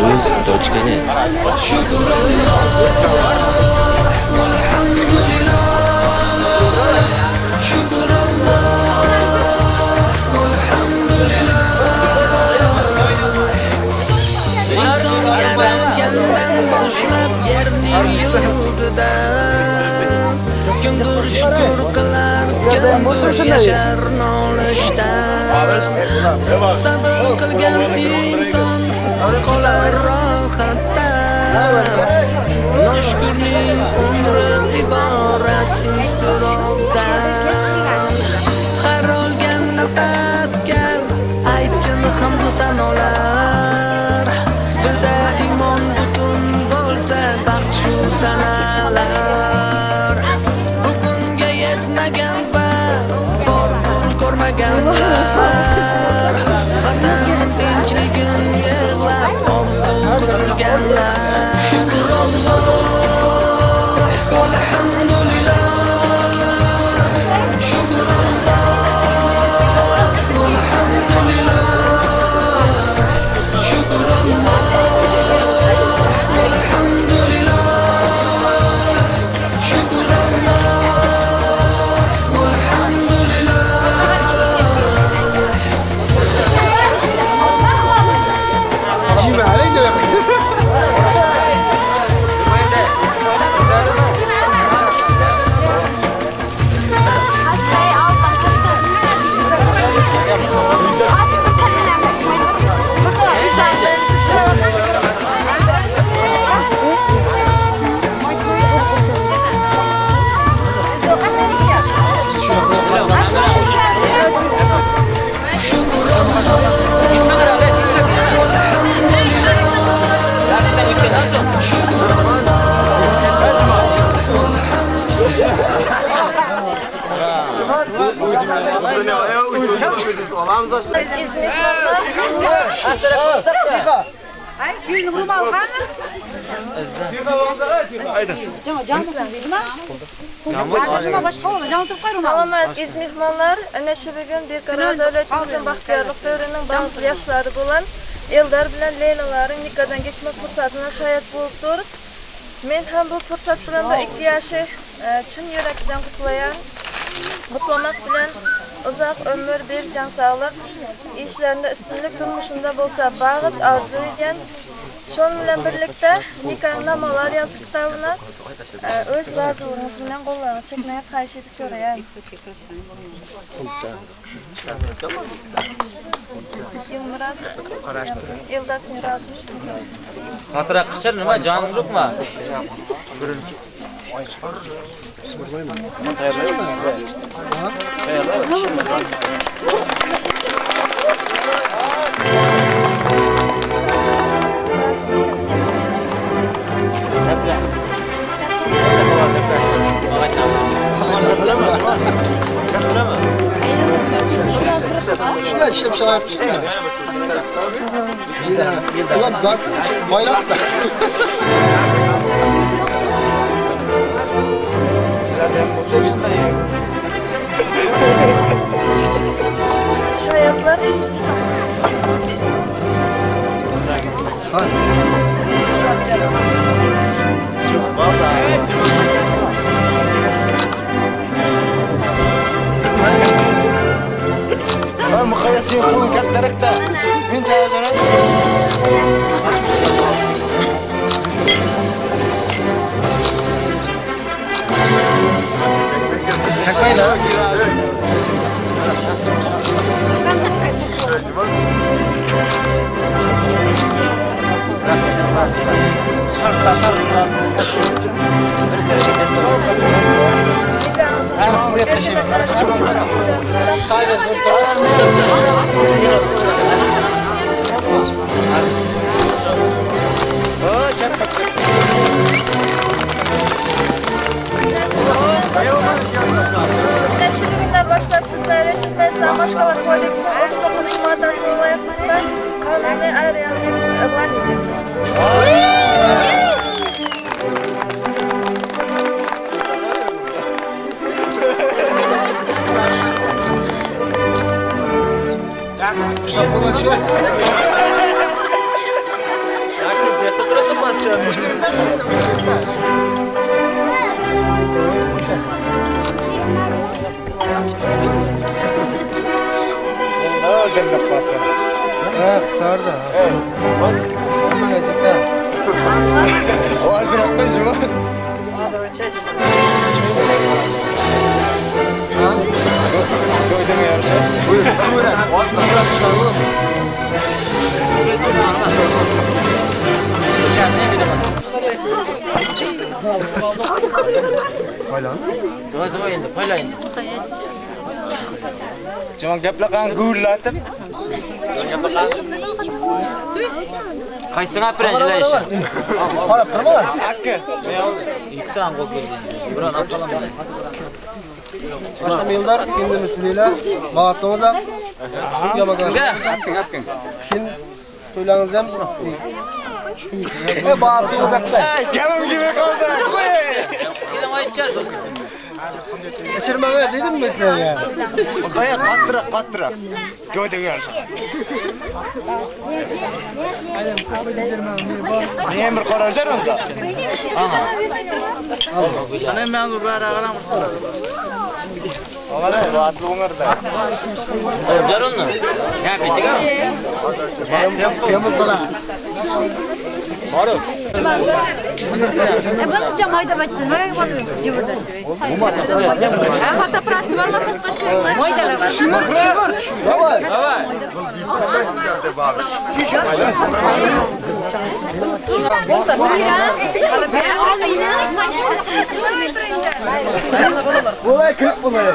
uz.net. Boshlab yerning yuzidan kimdir shukr qilar, kimdir yashar nolishdan. Sabr qilgan inson qolar rohatda. Noshukurning umri iborat iztirobdan. Har olgan nafasga aytgin hamdu sanolar. Dilda iymon butun bo'lsa baxt shu sanalar. Bugunga yetmagan va bordur ko'rmaganlar. Vatanning tinchligin yig'lab orzu qilganlar. Shukr Alloh, alhamdulillah. Shukr Alloh, alhamdulillah. Shukr Alloh, alhamdulillah. Shukr Alloh, alhamdulillah. Salomat aziz mehmonlar, ana shu bugun Berqaror davlatimizning baxtiyorlik davrining baxtli yoshlari bo'lgan Eldar bilan Leylalarning nikohdan kechmak fursatini shohid bo'lib turibmiz. Men ham bu fursat bilan bu ikki yoshi chin yurakdan qutlayan. Qutlamoq bilan uzoq umr, berk jon sog'lik, ishlarida ustunlik, turmushida bo'lsa baxt orzu etgan. Şunun bilan birlikda nikohnomalar yozib kitobini o'z roziligingiz bilan qo'llaringiz chekmangiz xohish etib so'rayan. Elmurod, Eldar sen rozimisiz? Xotira qichir nima joningiz yo'qmi? Shunday ishlab chiqaribdi. Ular zaten bayram da. Shoyatlar. Muqayyas qo'ling kattaroqda. Men chaqiraman. Shu bugundan boshlab sizlarni Turkmaniston Mashqala kodeksining 39 moddasiga muvofiq qonuniy ayrim deb e'lon etildi. Что получилось? Jumon gaplaqan gullatib. Qaysini aprenjilayshi? Qarab turmalar. Akka. Ikkisi ham qo'l keldi. Birini olib qolaman. Başlama yıllar indimizliler bağıttığımız Kim to'ylaringiz ham bağıttığımız Gapim kelmay qoldi. Ichirmanglar dedimmi sizlarga? Qo'ya qattiroq, qattiroq. Go'daga. Men bir qarashar unda. Ana men bu barag'am. Og'ala, vatli o'ngarda. Jarunni. Gap ayting. Borib. Buncha mayda bachcha nimaga borib jibirdashib? Fotoapparatchi bormasa qochinglar. Maydalar. Tushunir, tushunir. Давай. Bo'lay, kirib bo'lay.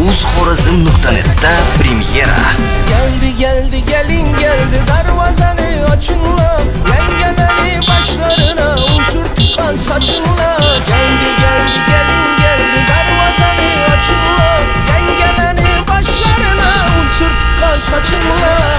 Uzxorezm.net'da premyera. Geldi geldi gelin geldi darvazanı açınla, yengeleri başlarına unsur tutan saçınla. Geldi geldi gelin geldi darvazanı açınla, yengeleri başlarına unsur tutan saçınla.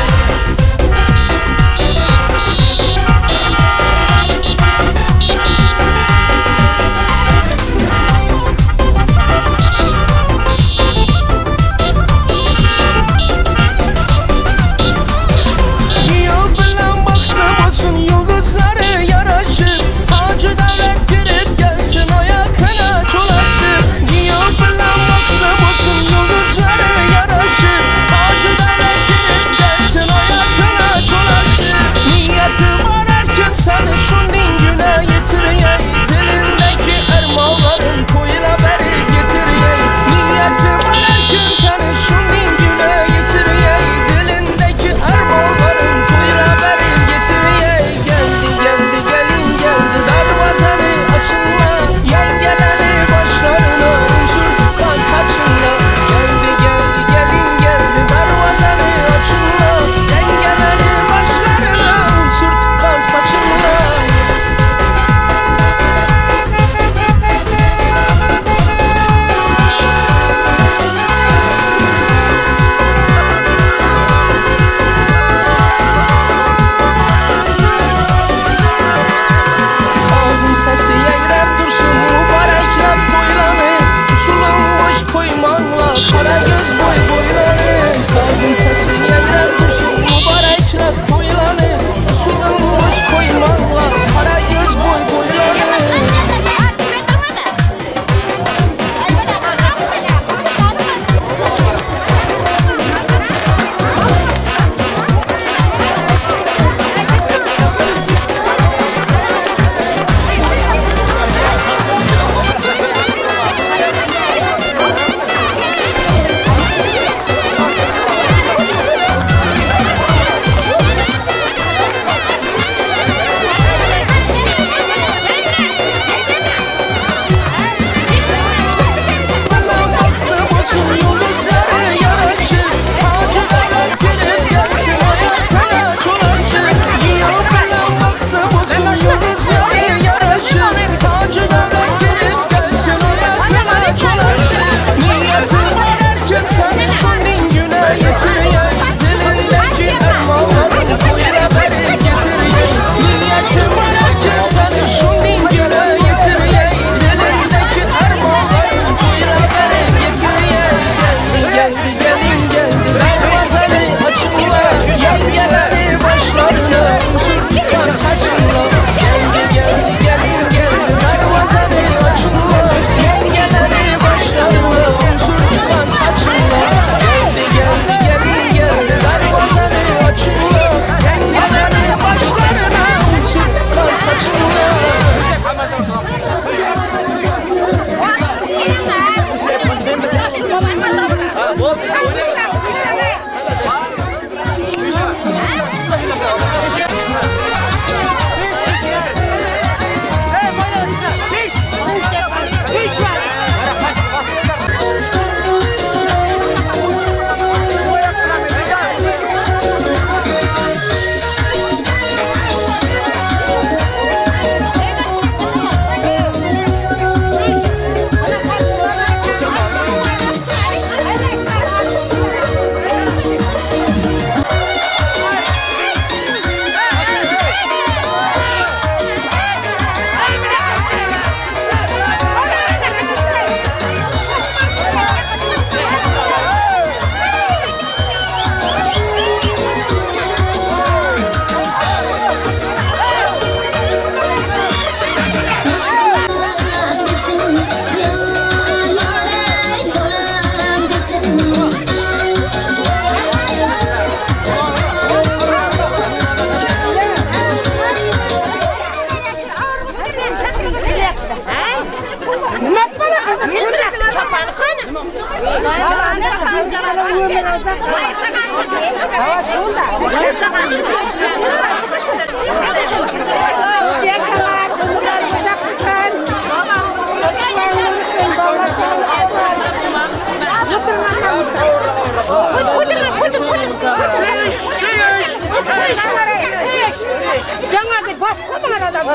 Bosib qo'ymagan odam.